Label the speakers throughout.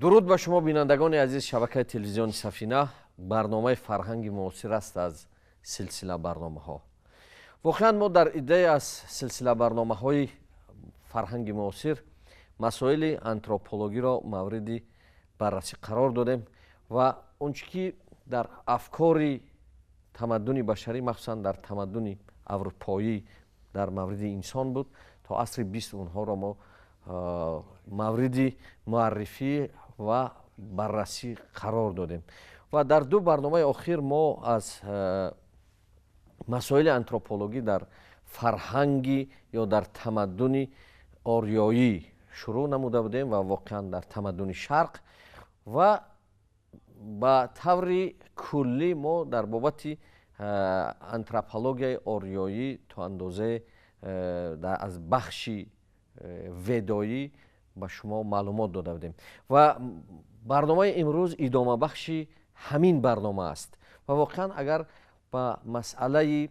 Speaker 1: Дуруд ба шумо, бинандагони азиз шабакаи телевизиони Сафина. Барномаи «Фарҳанги муосир» аст аз силсила барномаҳо. Воқеан, мо дар иддае аз силсила барномаҳои «Фарҳанги муосир» масоили антропологиро мавриди баррасӣ қарор додем ва он чӣ ки дар афкори тамаддуни башарӣ, махсусан дар тамаддуни аврупоӣ, дар мавриди инсон буд, то асри 20 онҳоро мо мавриди муаррифӣ ва баррасӣ қарор додем. Ва дар ду барномаи охир мо аз масоили антропологӣ дар фарҳанги ё дар тамаддуни ориёӣ шурӯъ намуда будем ва воқеан дар тамаддуни Шарқ ва ба таври куллӣ мо дар бобати антропологияи ориёӣ то андозае аз бахши ведоӣ ба шумо маълумот дода будем. Ва барномаи имрӯз идомабахши ҳамин барнома аст. Ва воқеан, агар ба масъалаи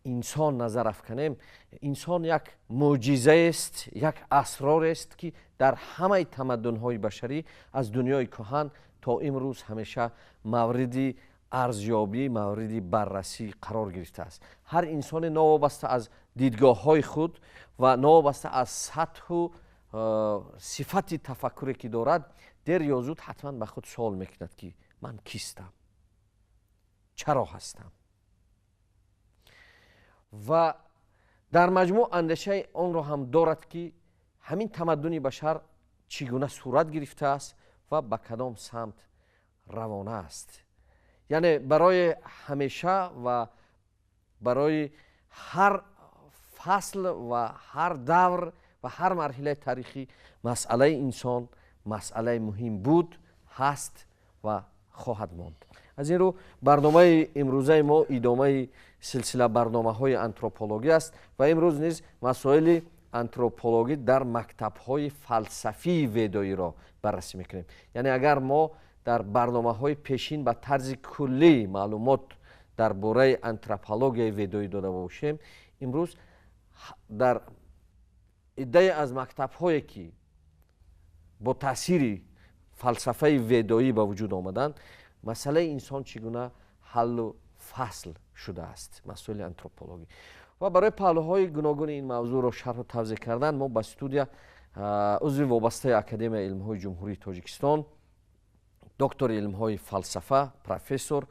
Speaker 1: инсон назар афканем, инсон як мӯъҷизаест, як асрорест, ки дар ҳамаи тамаддунҳои башарӣ аз дунёи кӯҳан то имрӯз ҳамеша мавриди арзёбӣ, мавриди баррасӣ қарор гирифтааст. Ҳар инсоне новобаста аз дидгоҳҳои худ ва новобаста аз сатҳу сифати тафаккуре ки дорад, дер ё зуд ҳатман ба худ суол мекунад, ки ман кистам, чаро ҳастам? Ва дар маҷмӯъ андешаи онро ҳам дорад, ки ҳамин тамаддуни башар чӣ гуна сурат гирифтааст ва ба кадом самт равона аст. Яъне барои ҳамеша ва барои ҳар фасл ва ҳар давр ва ҳар марҳилаи таърихӣ масъалаи инсон масъалаи муҳим буд, ҳаст ва хоҳад монд. Аз ин рӯ барномаи имрӯзаи мо идомаи силсила барномаҳои антропологӣ аст ва имрӯз низ масоили антропологӣ дар мактабҳои фалсафии ведоиро баррасӣ мекунем. Яъне агар мо дар барномаҳои пешин ба тарзи куллӣ маълумот дар бораи антропологияи ведоӣ дода бошем, имрӯз дар иддае аз мактабҳое ки бо таъсири фалсафаи ведоӣ ба вуҷуд омаданд, масъалаи инсон чӣ гуна ҳаллу фасл шудааст, масоили антропологӣ ва барои паҳлӯҳои гуногуни ин мавзӯъро шарҳу тавзеҳ кардан мо ба студия узви вобастаи Академияи илмҳои Ҷумҳурии Тоҷикистон, доктори илмҳои фалсафа, профессор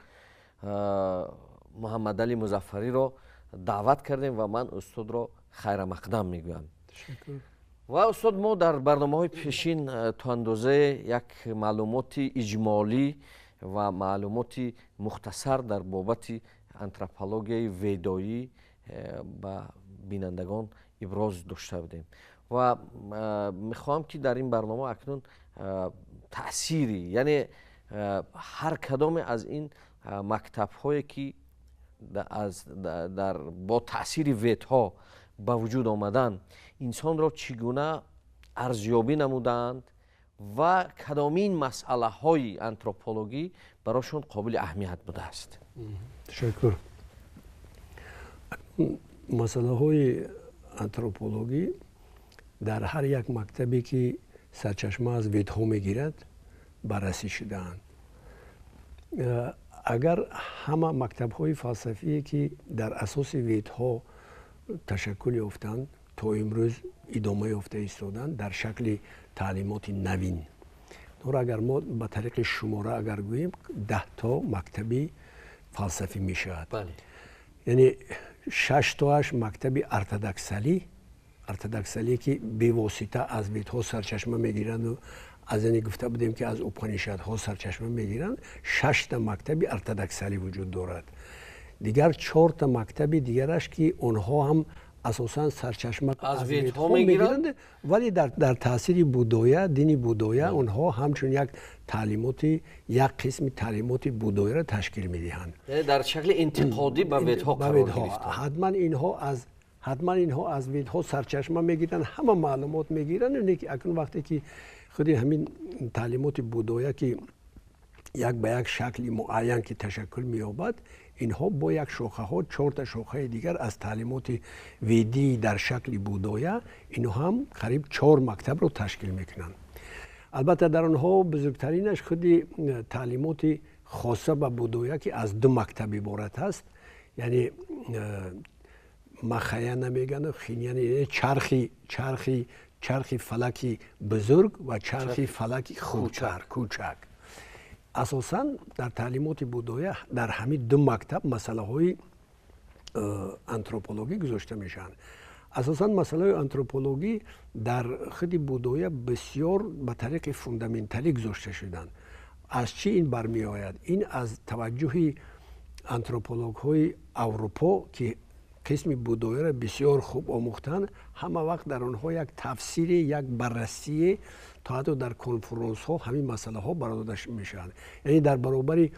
Speaker 1: Муҳаммадалӣ Музаффариро даъват кардем ва ман устодро хайрамақдам мегӯям. Ва устод, мо дар барномаҳои пешин то андозае як маълумоти иҷмолӣ ва маълумоти мухтасар дар бобати антропологияи ведоӣ ба бинандагон иброз дошта будем ва мехоҳам, ки дар ин барнома акнун таъсири, яъне ҳар кадоме аз ин мактабҳое ки бо таъсири Ведҳо ба вуҷуд омаданд, инсонро чӣ гуна арзёбӣ намудаанд ва кадомин масъалаҳои антропологӣ барошон қобили аҳамият будааст.
Speaker 2: Ташаккур. Масъалаҳои антропологӣ дар ҳар як мактабе ки сарчашма аз Ведҳо мегирад, баррасӣ шудаанд. Агар ҳама мактабҳои фалсафие ки дар асоси Ведҳо ташаккул ёфтанд, то имрӯз идома ёфта истоданд дар шакли таълимоти навин, онро агар мо ба тариқи шумора агар гӯем, 10 то мактаби фалсафӣ мешавад. Яъне шаштоаш мактаби ортодоксалӣ, ортодоксалие ки бевосита аз Ведҳо сарчашма мегиранду аз яне гуфта будем, ки аз Упанишадҳо сарчашма мегиранд, шашта мактаби ортодоксалӣ вуҷуд дорад. Дигар чорта мактаби дигараш, ки онҳо ҳам асосан сарчашма
Speaker 1: аз Ведҳо мегиранд,
Speaker 2: вале дар таъсири будоя, дини будоя, онҳо ҳамчун як таълимоти, як қисми таълимоти будояро ташкил медиҳанд.
Speaker 1: Дар шакли интиқодӣ ба Ведҳо қарор гирифта.
Speaker 2: Ҳатман инҳо аз Ведҳо сарчашма мегиранд, ҳама маълумот мегиранд. Ки акнун вақте ки худи ҳамин таълимоти будоя ки як ба як шакли муайян ки ташаккул меёбад, инҳо бо як шохаҳо, чорта шохаи дигар аз таълимоти ведӣ дар шакли будоя, инҳо ҳам қариб чор мактабро ташкил мекунанд. Албатта, дар онҳо бузургтаринаш худи таълимоти хоса ба будоя, ки аз ду мактаб иборат аст, яъне махаяна мегӯянд, хиняна, чархи фалаки бузург ва чархи фалаки хурдтар, кӯчак. Асосан дар таълимоти будоя дар ҳамин ду мактаб масъалаҳои антропологӣ гузошта мешаванд. Асосан масъалаҳои антропологӣ дар худи будоя бисёр ба тариқи фундаменталӣ гузошта шуданд. Аз чӣ ин бармеояд? Ин аз таваҷҷӯҳи антропологҳои Аврупо, ки қисми будояро бисёр хуб омӯхтанд. Ҳама вақт дар онҳо як тафсире, як баррасие, то ҳатто дар конференсҳо ҳамин масъалаҳо барода мешаванд. Яъне дар баробари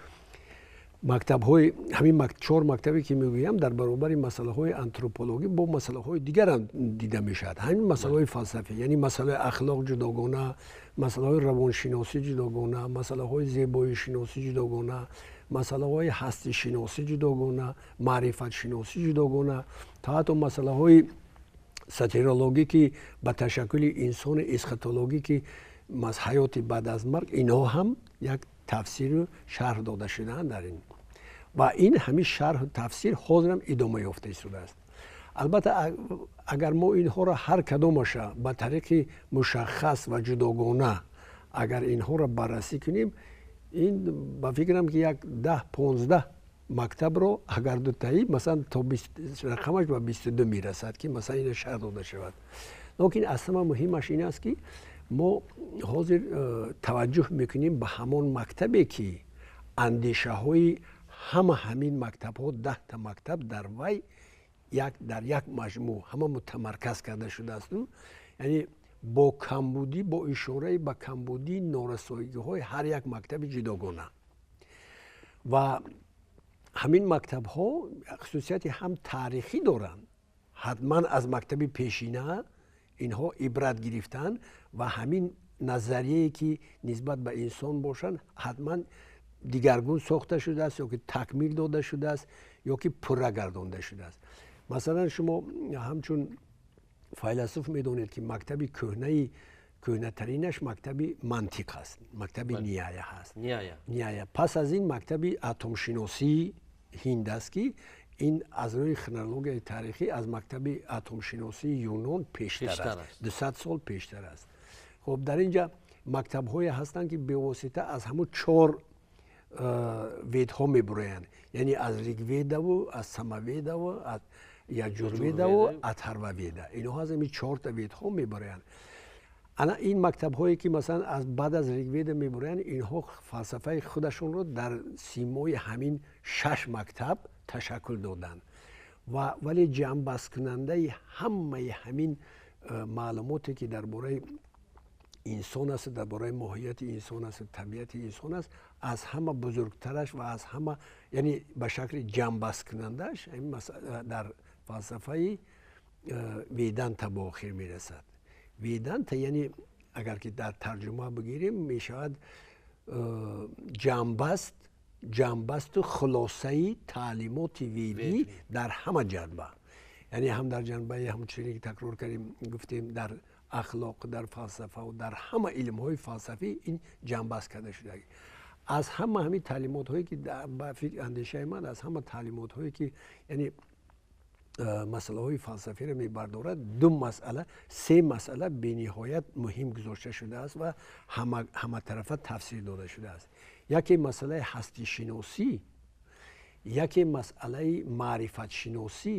Speaker 2: мактабҳои ҳамин чор мактабе, ки мегӯям, дар баробари масъалаҳои антропологӣ бо масъалаҳои дигарам дида мешавад. Ҳамин масъалаҳои фалсафӣ, яъне масъалаи ахлоқ ҷудогона, масъалаҳои равоншиносӣ ҷудогона, масъалаҳои зебоишиносӣ ҷудогона, масъалаҳои ҳастишиносӣ ҷудогона, маърифатшиносӣ ҷудогона, то ҳатто масъалаҳои сотериологӣ, ки ба ташаккули инсони эсхатологӣ, ки ҳаёти баъд аз марг, инҳо ҳам як тафсиру шарҳ дода шудаанд дар ин. Ва ин ҳамин шарҳу тафсир ҳозирам идома ёфта истодааст. Албатта, агар мо инҳоро ҳар кадомаша ба тариқи мушаххас ва ҷудогона агар инҳоро баррасӣ кунем, ин ба фикрам, ки як 10-15 мактабро агар дутаи, масалан, то рақамаш ба 22 мерасад, ки масалан ина шарҳ дода шавад. Лекин аз ҳама муҳимаш ин аст, ки мо ҳозир таваҷҷӯҳ мекунем ба ҳамон мактабе, ки андешаҳои ҳама ҳамин мактабҳо, 10-та мактаб, дар вай як дар як маҷмӯъ ҳама мутамарказ карда шудааст, яъне бо камбудӣ, бо ишораи ба камбудии норасоигиҳои ҳар як мактаби ҷудогона. Ва ҳамин мактабҳо хусусияти ҳам таърихӣ доранд, ҳатман аз мактаби пешина инҳо ибрат гирифтанд ва ҳамин назарияе, ки нисбат ба инсон бошанд, ҳатман дигаргун сохта шудааст ё ки такмил дода шудааст, ё ки пурра гардонда шудааст. Масалан, шумо ҳамчун файласуф медонед, ки мактаби кӯҳнаи кӯҳнатаринаш мактаби мантиқ аст, мактаби нияя ҳаст, нияя. Пас аз ин мактаби атомшиносии ҳинд аст, ки ин аз рӯи хронологияи таърихӣ аз мактаби атомшиносии Юнон пештар аст, 200 сол пештар аст. Хуб, дар ин ҷа мактабҳое ҳастанд, ки бевосита аз ҳамун чор ведҳо мебуроянд, яъне аз Ригведаву аз Самаведаву аз Яҷурведаву Атҳарваведа. Инҳо аз ҳамин чорта ведҳо мебароянд. Ана ин мактабҳое, ки масалан аз баъд аз Ригведа мебуроянд, инҳо фалсафаи худашонро дар симои ҳамин шаш мактаб ташаккул доданд. Ва вале ҷамъбасткунандаи ҳамаи ҳамин маълумоте, ки дар бораи инсон аст, дар бораи моҳияти инсон аст, табиати инсон аст, аз ҳама бузургтараш ва аз ҳама, яъне ба шакли ҷамъбасткунандааш дар фалсафаи Веданта ба охир мерасад. Веданта, яъне агар ки дар тарҷума бигирем, мешавад ҷамъбасту хулосаи таълимоти ведӣ дар ҳама ҷанба, яъне ҳам дар ҷанбаи, ҳамчуне ки такрор кардем, гуфтем, дар ахлоқ, дар фалсафаву дар ҳама илмҳои фалсафӣ ин ҷамъбаст карда шуда. Аз ҳама ҳамин таълимотҳое, ки ба фикр андешаи ман, аз ҳама таълимотҳое, ки яъне масъалаҳои фалсафиро мебардорад, ду масъала, се масъала бениҳоят муҳим гузошта шудааст ва ҳаматарафа тафсир дода шудааст. Яке масъалаи ҳастишиносӣ, яке масъалаи маърифатшиносӣ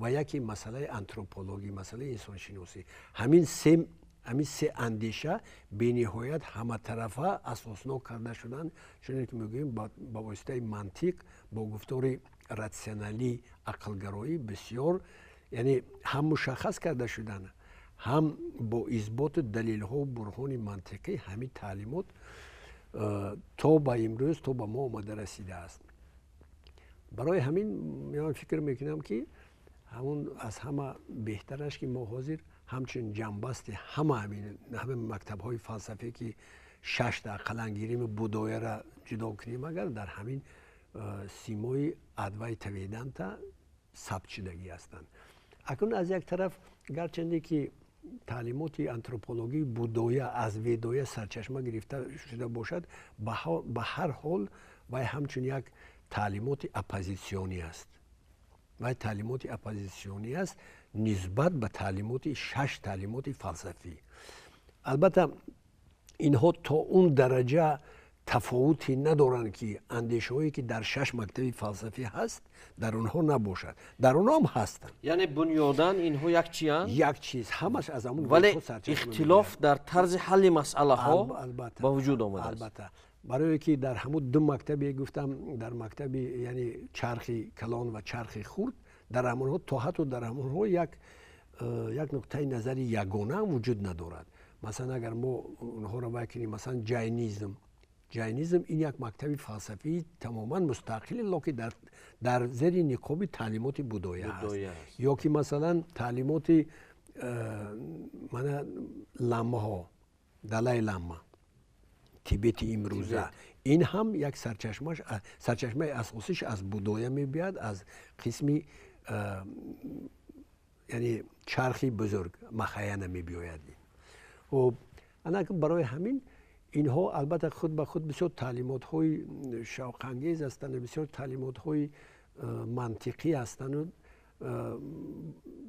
Speaker 2: ва яке масъалаи антропологӣ, масъалаи инсоншиносӣ. Ҳамин се андеша бениҳоят ҳаматарафа асоснок карда шуданд, чуне ки мегӯем, ба воситаи мантиқ, бо гуфтори ратсионалӣ, ақлгароӣ бисёр, яъне ҳам мушаххас карда шуданд, ҳам бо исботу далелҳо, бурҳони мантиқӣ ҳамин таълимот то ба имрӯз, то ба мо омада расидааст. Барои ҳамин ман фикр мекунам, ки ҳамун аз ҳама беҳтараш, ки мо ҳозир ҳамчун ҷамъбасти ҳама мактабҳои фалсафе, ки шашта ақаллан гирим, будояра ҷудо кунем, агар дар ҳамин симои Адвайта Веданта сабт шудагӣ ҳастанд. Акнун аз як тараф, гарчанде ки Таълимоти антропологии будоя аз ведоя сарчашма гирифта шуда бошад, ба ҳар ҳол вай ҳамчун як таълимоти оппозитсионӣ аст. Вай таълимоти оппозитсионӣ аст нисбат ба таълимоти шаш таълимоти фалсафӣ. Албатта, инҳо то он дараҷа тафовуте надоранд, ки андешаҳое, ки дар шаш мактаби фалсафӣ ҳаст, дар онҳо набошад. Дар онҳо ҳам ҳастанд.
Speaker 1: Яъне бунёдан инҳо як чиянд.
Speaker 2: Як чиз, ҳамаш аз ҳамун.
Speaker 1: Вале ихтилоф дар тарзи ҳалли масъалаҳо ба вуҷуд омадааст.
Speaker 2: Албатта, барое ки дар ҳамун ду мактабе гуфтам, дар мактаби, яъне, чархи калон ва чархи хурд, дар ҳамонҳо то ҳатто дар ҳамонҳо як нуқтаи назари ягона вуҷуд надорад. Масалан, агар мо онҳоро вай кунем, масалан, ҷайнизм. Ҷайнизм ин як мактаби фалсафии тамоман мустақили, лекин дар зери ниқоби таълимоти будоя ҳаст. Ё ки, масалан, таълимоти мана ламаҳо, Далай Лама, Тибети имрӯза, ин ҳам як сарчашмаи асосиш аз будоя мебиёяд, аз қисми яъне чархи бузург, махаяна мебиёяд. Хуб, ана барои ҳамин инҳо, албатта, худ ба худ бисёр таълимотҳои шавқангез ҳастанд, бисёр таълимотҳои мантиқӣ ҳастанду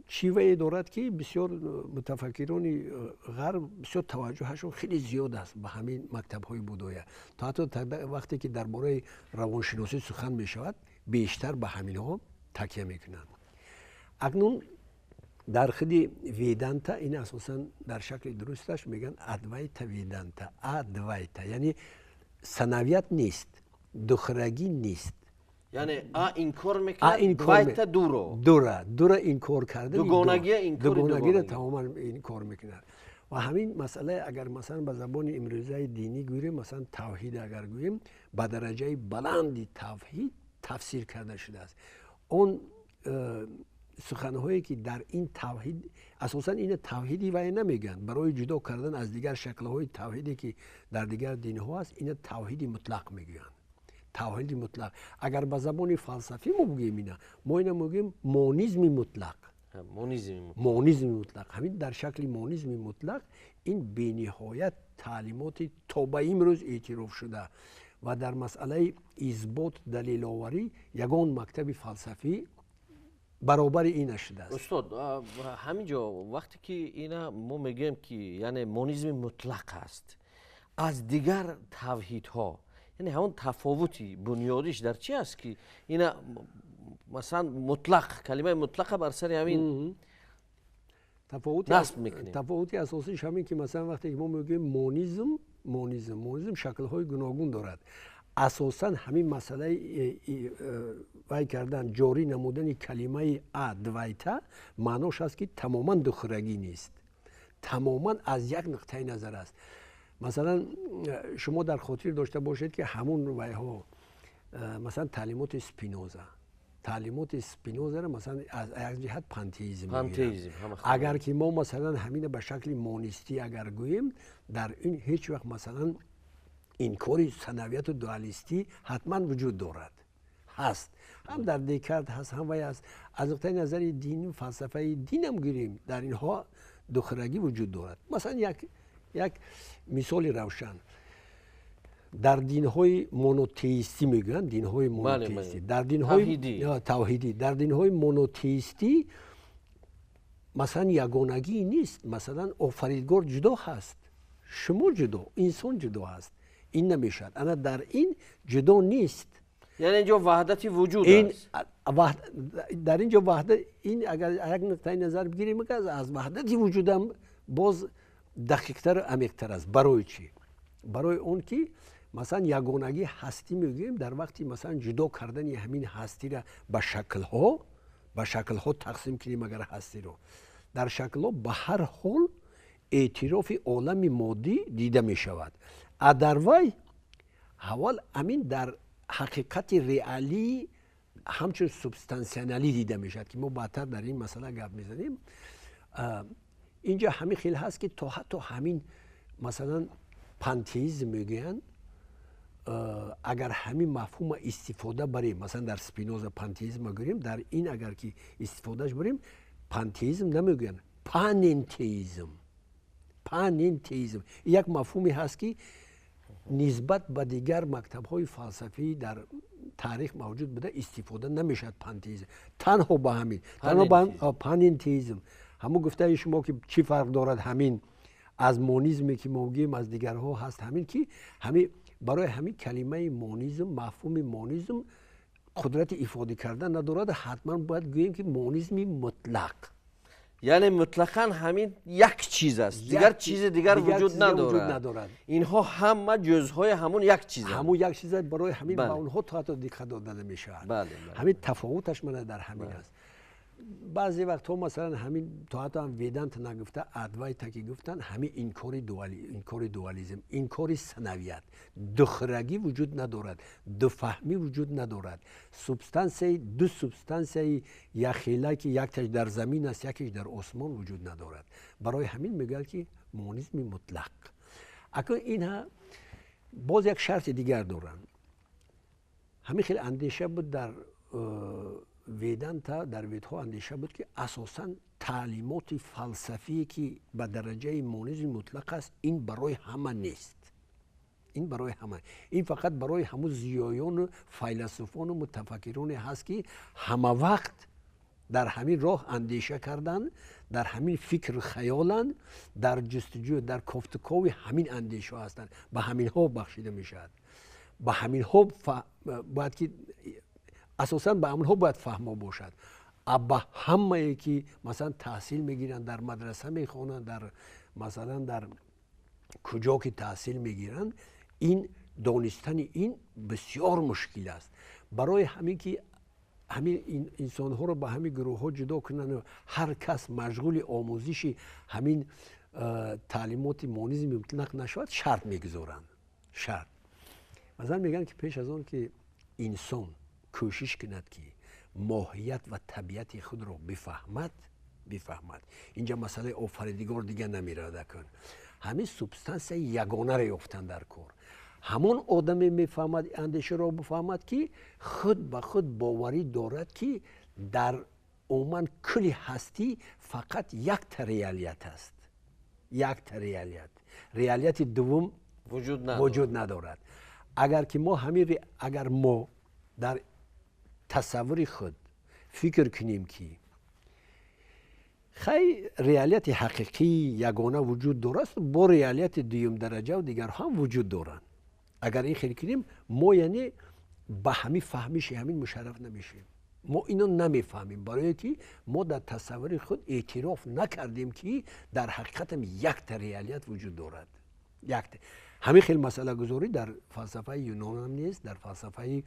Speaker 2: шивае дорад, ки бисёр мутафаккирони ғарб бисёр таваҷҷӯҳашон хеле зиёд аст ба ҳамин мактабҳои будоя. То ҳатто вақте ки дар бораи равоншиносӣ сухан мешавад, бештар ба ҳаминҳо такя мекунанд. Акнун дар худи веданта ин асосан дар шакли дурусташ мегӯянд адвайта веданта. Адвайта, яъне санавият нест, духрагӣ нест.
Speaker 1: Яъне а инкор мекунад, двайта дуро.
Speaker 2: Дура, дура инкор кардан.
Speaker 1: Дугонагиро.
Speaker 2: Тамоман инкор мекунад. Ва ҳамин масъала, агар, масалан, ба забони имрӯзаи динӣ гӯем, масалан, тавҳид агар гӯем, ба дараҷаи баланди тавҳид тафсир карда шудааст. Он суханҳое, ки дар ин тавҳид, асосан ина тавҳиди вай намегӯянд, барои ҷудо кардан аз дигар шаклҳои тавҳиде, ки дар дигар динҳо аст, ина тавҳиди мутлақ мегӯянд. Тавҳиди мутлақ, агар ба забони фалсафӣ мо бигӯем, ина мо ина мегӯем монизми мутлақ. Монизми мутлақ. Ҳамин дар шакли монизми мутлақ ин бениҳоят таълимоти то ба имрӯз эътироф шуда ва дар масъалаи исбот, далеловарӣ ягон мактаби фалсафӣ баробари ин нашудааст.
Speaker 1: Устод, ҳамин ҷо вақте ки ина мо мегӯем, ки яъне монизми мутлақ аст, аз дигар тавҳидҳо, яъне ҳамон тафовути бунёдиш дар чи аст, ки ина, масалан, мутлақ, калимаи мутлақа бар сари ҳамин насб мекунем?
Speaker 2: Тафовути асосиш ҳамин, ки, масалан, вақте ки мо мегӯем монизм, монизм шаклҳои гуногун дорад. Асосан ҳамин масъалаи вай кардан, ҷорӣ намудани калимаи адвайта маънош аст, ки тамоман духрагӣ нест, тамоман аз як нуқтаи назар аст. Масалан, шумо дар хотир дошта бошед, ки ҳамун вайҳо, масалан, таълимоти Спиноза, таълимоти Спинозаро, масалан, аз як ҷиҳат пантеизм. Агар ки мо, масалан, ҳамина ба шакли монистӣ агар гӯем, дар ин ҳеҷ вақт, масалан, инкори санавияту дуалистӣ ҳатман вуҷуд дорад, ҳаст. Ҳам дар Декарт ҳаст, ҳам вай ҳаст. Аз нуқтаи назари дин, фалсафаи динам гирем, дар инҳо духрагӣ вуҷуд дорад. Масалан, як мисоли равшан: дар динҳои монотеистӣ мегӯянд, динҳои монотеистӣ, дар динҳои тавҳидӣ, дар динҳои монотеистӣ, масалан, ягонагӣ нест. Масалан, офаридгор ҷудо ҳаст, шумо ҷудо, инсон ҷудо ҳаст. Ин намешавад. Ана дар ин ҷудо нест.
Speaker 1: Яъне инҷо ваҳдати вуҷуд аст.
Speaker 2: Дар инҷо ваҳдат, ин агар як нуқтаи назар бигирем, аз ваҳдати вуҷудам боз дақиқтару амиқтар аст. Барои чӣ? Барои он ки, масалан, ягонагӣ ҳастӣ мегӯем, дар вақти, масалан, ҷудо кардани ҳамин ҳастира ба шаклҳо тақсим кунем, агар ҳастиро дар шаклҳо, ба ҳар ҳол эътирофи олами моддӣ дида мешавад. А дар вай ҳаввал амин дар ҳақиқати реалӣ ҳамчун субстансионалӣ дида мешавад, ки мо баъдтар дар ин масъала гап мезанем. Инҷа ҳамин хел ҳаст, ки то ҳатто ҳамин, масалан, пантеизм мегӯянд, агар ҳамин мафҳума истифода барем, масалан, дар Спиноза пантеизм гӯем, дар ин агар ки истифодаш барем, пантеизм намегӯянд. Панентеизм, панентеизм як мафҳуме ҳаст, ки нисбат ба дигар мактабҳои фалсафӣ дар таърих мавҷуд буда истифода намешавад. Пантеизм танҳо ба ҳамин, танҳо ба панентеизм. Ҳамун гуфтаи шумо, ки чӣ фарқ дорад ҳамин аз монизме, ки мо гӯем, аз дигарҳо ҳаст, ҳамин ки ҳамин барои ҳамин калимаи монизм, мафҳуми монизм қудрати ифода кардан надорад. Ҳатман бояд гӯем, ки монизми мутлақ.
Speaker 1: Яъне мутлақан ҳамин як чиз аст, дигар чизи дигар вуҷуд надорад. Инҳо ҳама ҷузъҳои ҳамун як чиз.
Speaker 2: Ҳамун як чиз. Барои ҳамин ба онҳо то ҳатто диққат дода намешавад. Ҳамин тафовуташ мана дар ҳамин аст. Баъзе вақтҳо, масалан, ҳамин то ҳатто ҳам ведант нагуфта, адвайта ки гуфтанд, ҳамин инкори дуализм, инкори санавият, духрагӣ вуҷуд надорад, дуфаҳмӣ вуҷуд надорад, субстансияи ду, субстансияи якхела, ки якташ дар замин аст, якеш дар осмон, вуҷуд надорад. Барои ҳамин мегӯяд, ки монизми мутлақ. Акнун инҳа боз як шарти дигар доранд. Ҳамин хел андеша буд дар веданта, дар ведҳо андеша буд, ки асосан таълимоти фалсафие, ки ба дараҷаи монизми мутлақ аст, ин барои ҳама нест, ин барои ҳама, ин фақат барои ҳамун зиёёну файласуфону мутафаккироне ҳаст, ки ҳама вақт дар ҳамин роҳ андеша карданд, дар ҳамин фикру хаёланд, дар ҷустуҷӯ, дар кофтукови ҳамин андешаҳо ҳастанд. Ба ҳаминҳо бахшида мешавад, ба ҳаминҳо бояд ки асосан ба ҳаминҳо бояд фаҳмо бошад. А ба ҳамае, ки масалан таҳсил мегиранд, дар мадраса мехонанд, дар масалан дар куҷо ки таҳсил мегиранд, ин донистани ин бисёр мушкил аст. Барои ҳамин ки ҳамин инсонҳоро ба ҳамин гурӯҳҳо ҷудо кунанд, ҳар кас машғули омӯзиши ҳамин таълимоти монизми мутлақ нашавад, шарт мегузоранд. Шарт, масалан, мегӯянд, ки пеш аз он ки инсон кӯшиш кунад, ки моҳият ва табиати худро бифаҳмад, инҷа масъалаи офаридигор дигар намеравад, акун ҳамин субстансияи ягонаро ёфтан дар кор. Ҳамон одаме мефаҳмад, андешаро бифаҳмад, ки худ ба худ боварӣ дорад, ки дар умуман кулли ҳастӣ фақат якта реалият аст, якта реалият, реалияти дуввум вуҷуд надорад. Агар ки мо ҳамин, агар мо дар тасаввури худ фикр кунем, ки хай, реалияти ҳақиқии ягона вуҷуд дорад, бо реалияти дуюмдараҷаву дигарҳо ҳам вуҷуд доранд, агар ин хел кунем, мо яъне ба ҳамин фаҳмиши ҳамин мушарраф намешавем. Мо ино намефаҳмем, барое ки мо дар тасаввури худ эътироф накардем, ки дар ҳақиқатам якта реалият вуҷуд дорад, якта. Ҳамин хел масъалагузорӣ дар фалсафаи юнонам нест, дар фалсафаи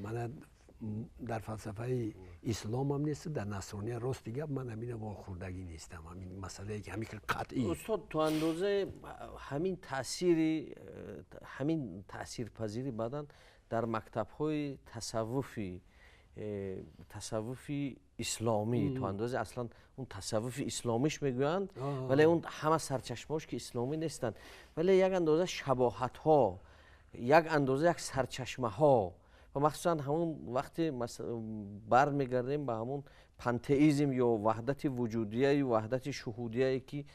Speaker 2: мана дар фалсафаи исломам нест, дар насрония, рости гап, ман ҳамина вохӯрдагӣ нестам, ҳамин масъалае ки ҳамин хел қатъӣ.
Speaker 1: Устод, то андозае ҳамин таъсири, ҳамин таъсирпазирӣ баъдан дар мактабҳои тасаввуфи исломӣ, то андозе аслан он тасаввуфи исломиш мегӯянд, вале он ҳама сарчашмаош ки исломӣ нестанд, вале як андоза шабоҳатҳо, як андоза як сарчашмаҳо ва махсусан ҳамун вақте бармегардем ба ҳамун пантеизм ё ваҳдати вуҷудияю ваҳдати шуҳудияе, ки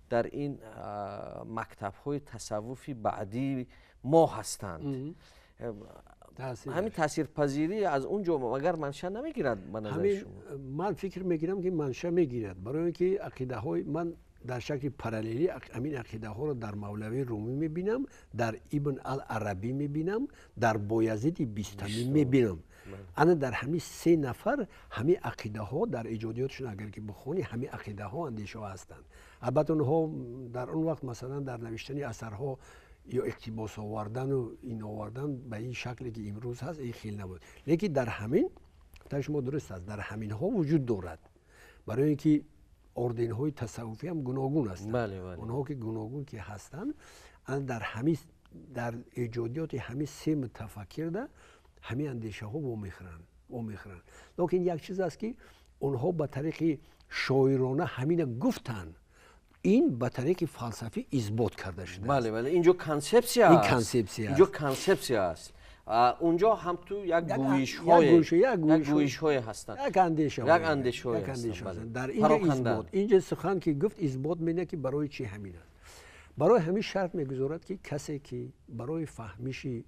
Speaker 1: дар ин мактабҳои тасаввуфи баъдии мо ҳастанд, ҳамин таъсирпазирӣ аз он ҷо магар манша намегирад, ба назари шумо?
Speaker 2: Ман фикр мекунам, ки манша мегирад, барои он ки ақидаҳои ман дар шакли параллелӣ ҳамин ақидаҳоро дар Мавлавии Румӣ мебинам, дар Ибн ал Арабӣ мебинам, дар Боязиди Бистамӣ мебинам. Ана дар ҳамин се нафар ҳамин ақидаҳо дар эҷодиётшон, агар ки бихонӣ, ҳамин ақидаҳо, андешаҳо ҳастанд. Албатта, онҳо дар он вақт, масалан, дар навиштани асарҳо ё иқтибос овардану ин овардан ба ин шакле, ки имрӯз ҳаст, ин хел набуд, лекин дар ҳамин гуфтаи шумо дуруст аст, дар ҳаминҳо вуҷуд дорад, барои ин ки орденҳои тасаввуфӣ ҳам гуногун ҳастанд. Онҳо ки гуногун ки ҳастанд, дар ҳамин, дар эҷодиёти ҳамин се мутафаккирда ҳамин андешаҳо вомехӯранд. Лекин як чиз аст, ки онҳо ба тариқи шоирона ҳамина гуфтанд, ин ба тариқи фалсафӣ исбот карда шудааст.
Speaker 1: Бале, инҷо консепсия
Speaker 2: аст,
Speaker 1: инҷо консепсия аст. Унҷо ҳам ту як гӯишҳое ҳастанд,
Speaker 2: як андешаҳое ҳастанд. Дар инҷо исбот, инҷо сухан ки гуфт исбот менамояд ки барои чӣ ҳамин аст. Барои ҳамин шарт мегузорад ки касе ки барои фаҳмиши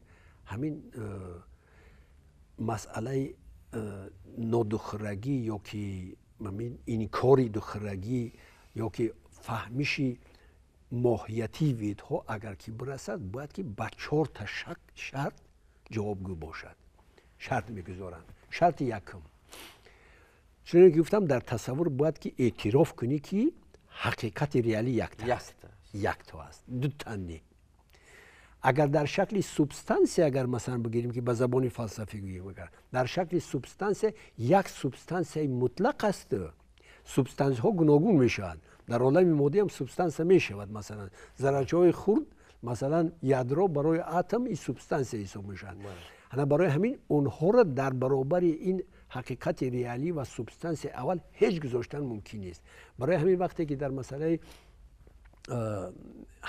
Speaker 2: ҳамин масъалаи нодухрагӣ ё ки ҳамин инкори духрагӣ ё ки фаҳмиши моҳиятии ведҳо агар ки бирасад, бояд ки ба чорта шарт ҷавобгӯ бошад. Шарт мегузоранд. Шарти якум, чуноне ки гуфтам, дар тасаввур бояд ки эътироф кунӣ ки ҳақиқати реалӣ якто аст, дута не. Агар дар шакли субстансия, агар масалан бигирем ки ба забони фалсафӣ гӯем, агар дар шакли субстансия як субстансияи мутлақ аст, субстансияҳо гуногун мешаванд. Дар олами моддӣ ҳам субстансия мешавад. Масалан, заррачаҳои хурд, масалан ядро барои атом ин субстансия ҳисоб мешавад. Ана барои ҳамин онҳоро дар баробари ин ҳақиқати реалӣ ва субстансияи аввал ҳеҷ гузоштан мумкин нест. Барои ҳамин вақте ки дар масъалаи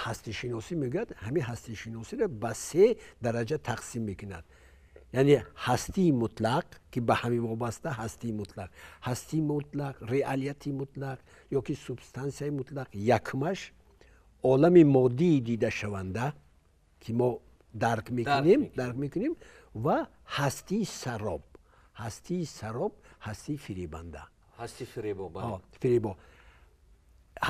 Speaker 2: ҳастишиносӣ мегӯяд, ҳамин ҳастишиносиро ба се дараҷа тақсим мекунад. Яъне ҳастии мутлақ ки ба ҳамин вобаста, ҳастии мутлақ, ҳастии мутлақ, реалияти мутлақ ё ки субстансияи мутлақ. Якумаш олами моддии дидашаванда ки мо дарк мекунем ва ҳастии сароб, ҳастии сароб, ҳастии фиребанда,
Speaker 1: ҳастии фиребо,
Speaker 2: фиребо.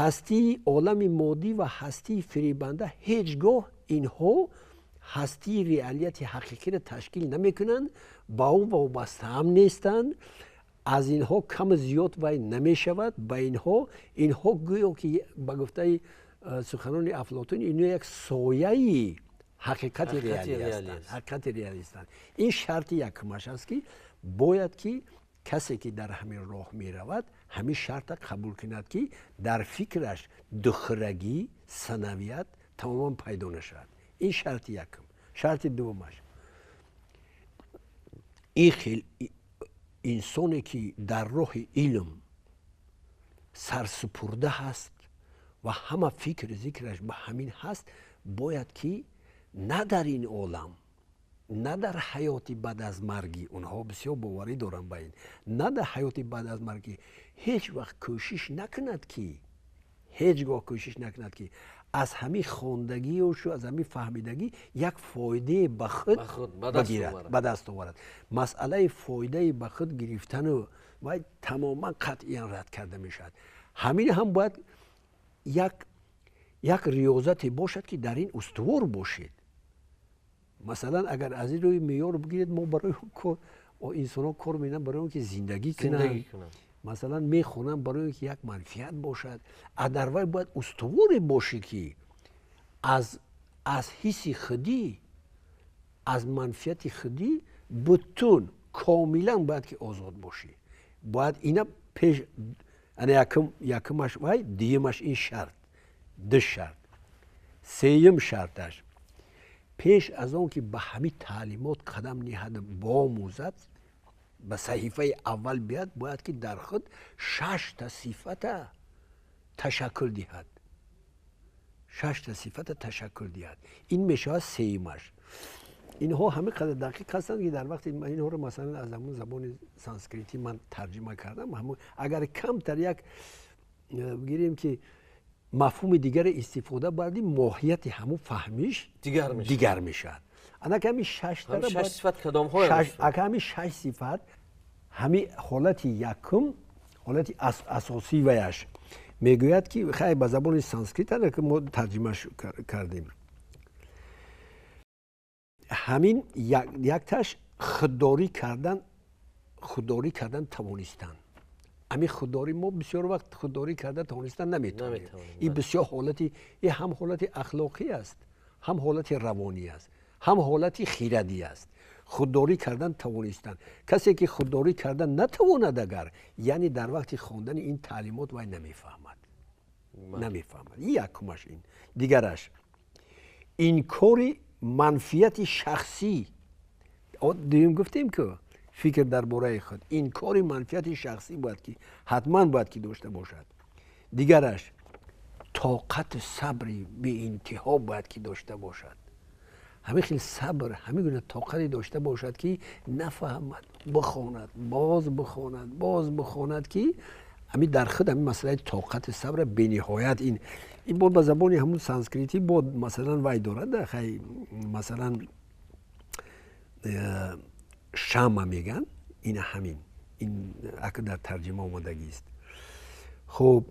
Speaker 2: Ҳастии олами моддӣ ва ҳастии фиребанда ҳеҷ гоҳ инҳо ҳастии реалияти ҳақиқиро ташкил намекунанд, ба ӯ вобаста ҳам нестанд, аз инҳо кам зиёд вай намешавад. Ба инҳо гӯё ки ба гуфтаи суханони Афлотун инҳо як сояи ҳақиқати реалӣ ҳастанд, ҳақиқати реалӣ ҳастанд. Ин шарти якумаш аст ки бояд ки касе ки дар ҳамин роҳ меравад ҳамин шарта қабул кунад ки дар фикраш духрагӣ, санавият тамоман пайдо нашавад. Ин шарти якум. Шарти дуввумаш, ин хел инсоне ки дар роҳи илм сарсупурда ҳаст ва ҳама фикр зикраш ба ҳамин ҳаст, бояд ки на дар ин олам, на дар ҳаёти баъд аз маргӣ, онҳо бисёр боварӣ доранд ба ин, на дар ҳаёти баъд аз маргӣ ҳеҷ вақт кӯшиш накунад ки, ҳеҷ гоҳ кӯшиш накунад ки аз ҳамин хондагишу аз ҳамин фаҳмидагӣ як фоидае ба худ бигирад, ба даст оварад. Масъалаи фоидаи ба худ гирифтану вай тамоман қатъиян рад карда мешавад. Ҳамин ҳам бояд як риёзате бошад ки дар ин устувор бошед. Масалан, агар аз ин рӯи меъёр бигиред, мо барои инсонҳо кор менам барои он ки зиндагӣ кунанд, масалан мехонам барои он ки як манфиат бошад. А дар вай бояд устуворе бошӣ ки аз ҳисси худӣ, аз манфиати худӣ бутун комилан бояд ки озод бошӣ. Бояд ина пеш, ана якумаш вай, дуюмаш ин шарт, ду шарт. Сеюм шарташ, пеш аз он ки ба ҳамин таълимот қадам ниҳад, боомӯзад, ба саҳифаи аввал биёд, бояд ки дар худ шашта сифата ташаккул диҳад. Шашта сифата ташаккул диҳад. Ин мешавад сеюмаш. Инҳо ҳамин қадар дақиқ ҳастанд ки дар вақти инҳоро масалан аз ҳамун забони санскритӣ ман тарҷима кардам, агар камтар як бигирем ки мафҳуми дигаре истифода бардим, моҳияти ҳамун фаҳмиш дигар мешавад. Анаки ҳамин
Speaker 1: шаш сифат кадомҳоянд?
Speaker 2: Ҳамин шаш сифат ҳамин ҳолати якум, ҳолати асосии ваяш мегӯяд ки хай ба забони санскрит ки мо тарҷимаш кардем. Ҳамин якташ худдорӣ кардан тавонистан. Ҳамин худдорӣ мо бисёр вақт худдорӣ карда тавонистан наметавонем. Ин бисёр ҳолати, ин ҳам ҳолати ахлоқӣ аст, ҳам ҳолати равонӣ аст, ҳам ҳолати хирадӣ аст. Худдорӣ кардан тавонистан. Касе ки худдорӣ кардан натавонад, агар яъне дар вақти хондани ин таълимот вай намефаҳмад, намефаҳмад. Ин якумаш. Ин дигараш инкори манфиати шахсӣ. Дуюм гуфтем ки фикр дар бораи худ, инкори манфиати шахсӣ бояд ки ҳатман бояд ки дошта бошад. Дигараш тоқату сабри беинтиҳо бояд ки дошта бошад. Ҳамин хел сабр, ҳамин гуна тоқате дошта бошад, ки нафаҳмад, бихонад, боз бихонад, боз бихонад, ки ҳамин дар худ ҳамин масъалаи тоқати сабра бениҳоят ин бод ба забони ҳамун санскритӣ бод масалан вай дорад, хай масалан шама меган, ина ҳамин ин ака дар тарҷима омадагист. Хуб,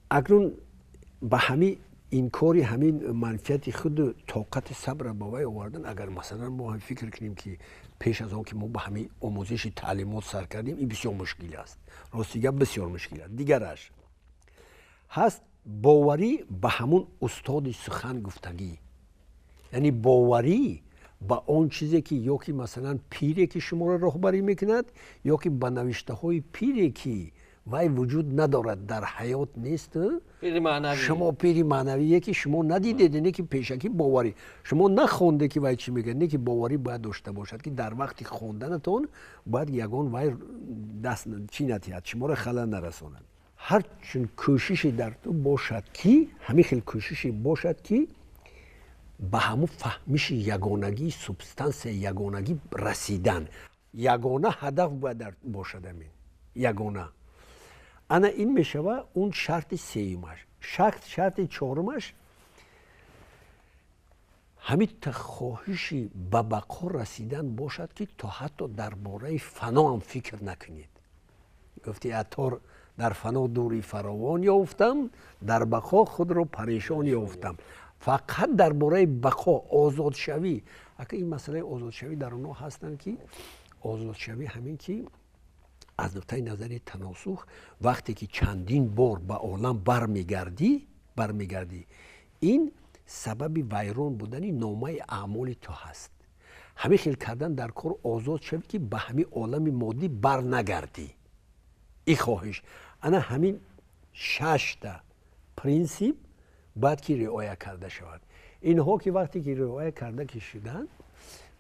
Speaker 2: акнун ба ҳамин инкори ҳамин манфиати худу тоқати сабра ба вай овардан, агар масалан мо ҳам фикр кунем, ки пеш аз он ки мо ба ҳамин омӯзиши таълимот сар кардем, ин бисёр мушкил аст, рости гап, бисёр мушкил аст. Дигараш ҳаст боварӣ ба ҳамун устоди сухан гуфтагӣ, яъне боварӣ ба он чизе ки ё ки масалан пире ки шуморо роҳбарӣ мекунад, ё ки ба навиштаҳои пире ки вай вуҷуд надорад, дар ҳаёт нест, шумо пири маънавие ки шумо надидед, не ки пешакӣ боварӣ шумо нахонде ки вай чӣ мегӯяд, не ки боварӣ бояд дошта бошад, ки дар вақти хонданатон бояд ягон вай даст чӣ натиҳад, шуморо халал нарасонад. Ҳарчун кӯшише дар ту бошад, ки ҳамин хел кӯшише бошад, ки ба ҳамун фаҳмиши ягонагии субстансияи ягонагӣ расидан, ягона ҳадаф бояд бошад ҳамин ягона. Ана ин мешава он шарти сеюмаш. Шарти чорумаш ҳамин хоҳиши ба бақо расидан бошад, ки то ҳатто дар бораи фано ҳам фикр накунед. Гуфти Аттор: дар фано дури фаровон ёфтам, дар бақо худро парешон ёфтам. Фақат дар бораи бақо, озодшавӣ. Ака ин масъалаи озодшавӣ дар онҳо ҳастанд, ки озодшавӣ ҳамин ки аз нуқтаи назари таносух вақте ки чандин бор ба олам бармегардӣ, ин сабаби вайрон будани номаи аъмоли ту ҳаст. Ҳамин хел кардан дар кор озод шавӣ, ки ба ҳамин олами моддӣ барнагардӣ. Ин хоҳиш, ана ҳамин шашта принсип бояд ки риоя карда шавад. Инҳо ки вақте ки риоя карда ки шуданд,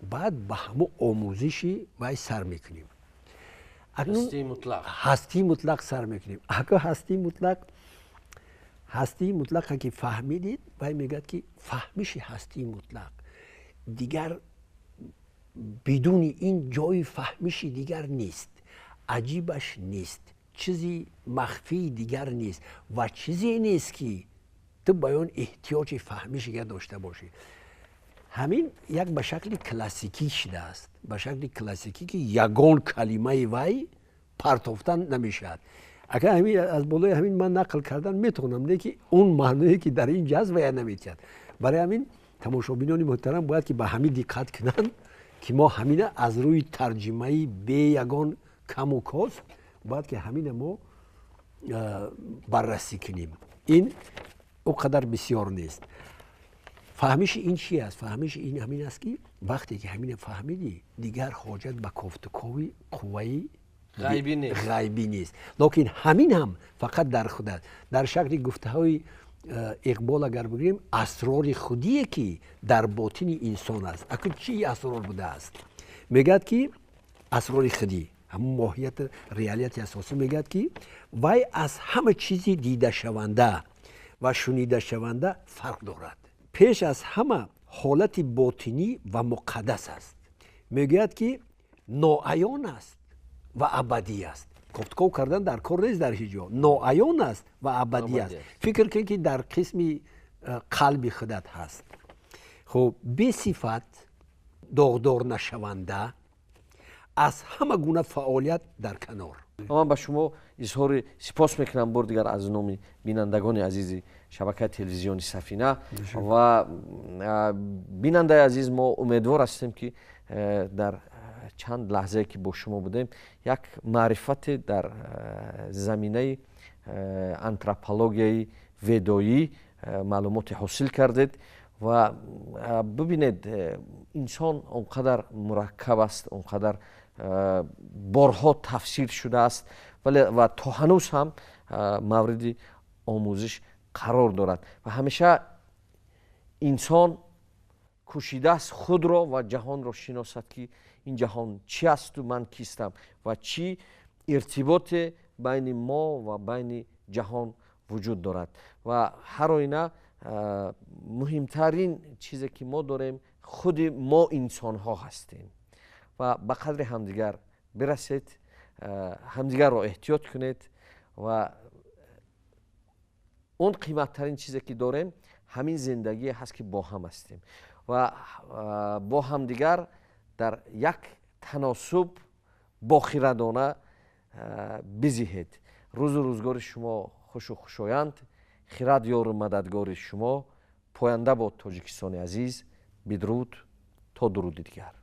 Speaker 2: баъд ба ҳамун омӯзиши вай сар мекунем. Ҳастии мутлақ сар мекунем. Ака ҳастии мутлақ, ҳастии мутлақа ки фаҳмидед, вай мегӯяд, ки фаҳмиши ҳастии мутлақ дигар бидуни ин ҷои фаҳмиши дигар нест, аҷибаш нест, чизи махфии дигар нест ва чизе нест, ки ту ба он эҳтиёҷи фаҳмишига дошта бошӣ. Ҳамин як ба шакли классикӣ шудааст, ба шакли классикӣ, ки ягон калимаи вай партофтан намешавад. Агар ҳамин аз болои ҳамин ман нақл кардан метавонам, не ки он маъное ки дар ин ҷо аст вая наметиҳад. Барои ҳамин тамошобинони муҳтарам бояд ки ба ҳамин диққат кунанд, ки мо ҳамина аз рӯи тарҷимаи бе ягон каму кост бояд ки ҳамина мо баррасӣ кунем. Ин о қадар бисёр нест. Фаҳмиши ин чи аст? Фаҳмиши ин ҳамин аст, ки вақте ки ҳамина фаҳмидӣ, дигар ҳоҷат ба кофтукови қувваи ғайбӣ нест. Лекин ҳамин ҳам фақат дар худ аст. Дар шакли гуфтаҳои Иқбол агар бигирем, асрори худие ки дар ботини инсон аст. Акун чӣ асрор будааст? Мегӯяд, ки асрори худӣ ҳамун моҳияти реалияти асосӣ, мегӯяд, ки вай аз ҳама чизи дидашаванда ва шунидашаванда фарқ дорад, пеш аз ҳама ҳолати ботинӣ ва муқаддас аст. Мегӯяд, ки ноаён аст ва абадӣ аст. Кофтков кардан дар кор нест дар ҳеҷ ҷо. Ноаён аст ва абадӣ аст. Фикр кун, ки дар қисми қалби худат ҳаст. Хуб, бесифат, доғдор нашаванда, аз ҳама гуна фаъолият дар канор.
Speaker 1: Ман ба шумо изҳори сипос мекунам бор дигар аз номи бинандагони азизи шабакаи телевизиони Сафина. Ва бинандаи азиз, мо умедвор ҳастем, ки дар чанд лаҳзае ки бо шумо будем, як маърифате дар заминаи антропологияи ведоӣ маълумоте ҳосил кардед. Ва бибинед, инсон он қадар мураккаб аст, он қадар борҳо тафсир шудааст, вале ва то ҳанӯз ҳам мавриди омӯзиш қарор дорад. Ва ҳамеша инсон кӯшидааст худро ва ҷаҳонро шиносад, ки ин ҷаҳон чӣ асту ман кистам ва чӣ иртиботе байни мо ва байни ҷаҳон вуҷуд дорад. Ва ҳар оина Муҳимтарин чизе ки мо дорем, худи мо инсонҳо ҳастем ва ба қадри ҳамдигар бирасед, ҳамдигарро эҳтиёт кунед ва он қиматтарин чизе ки дорем, ҳамин зиндагие ҳаст, ки бо ҳам ҳастем ва бо ҳамдигар дар як таносуб бохирадона бизиҳед. Рӯзу рӯзгори шумо хушу хушоянд, хирад ёру мададгори шумо. Поянда бод Тоҷикистони азиз. Бидруд, то дуруди дигар.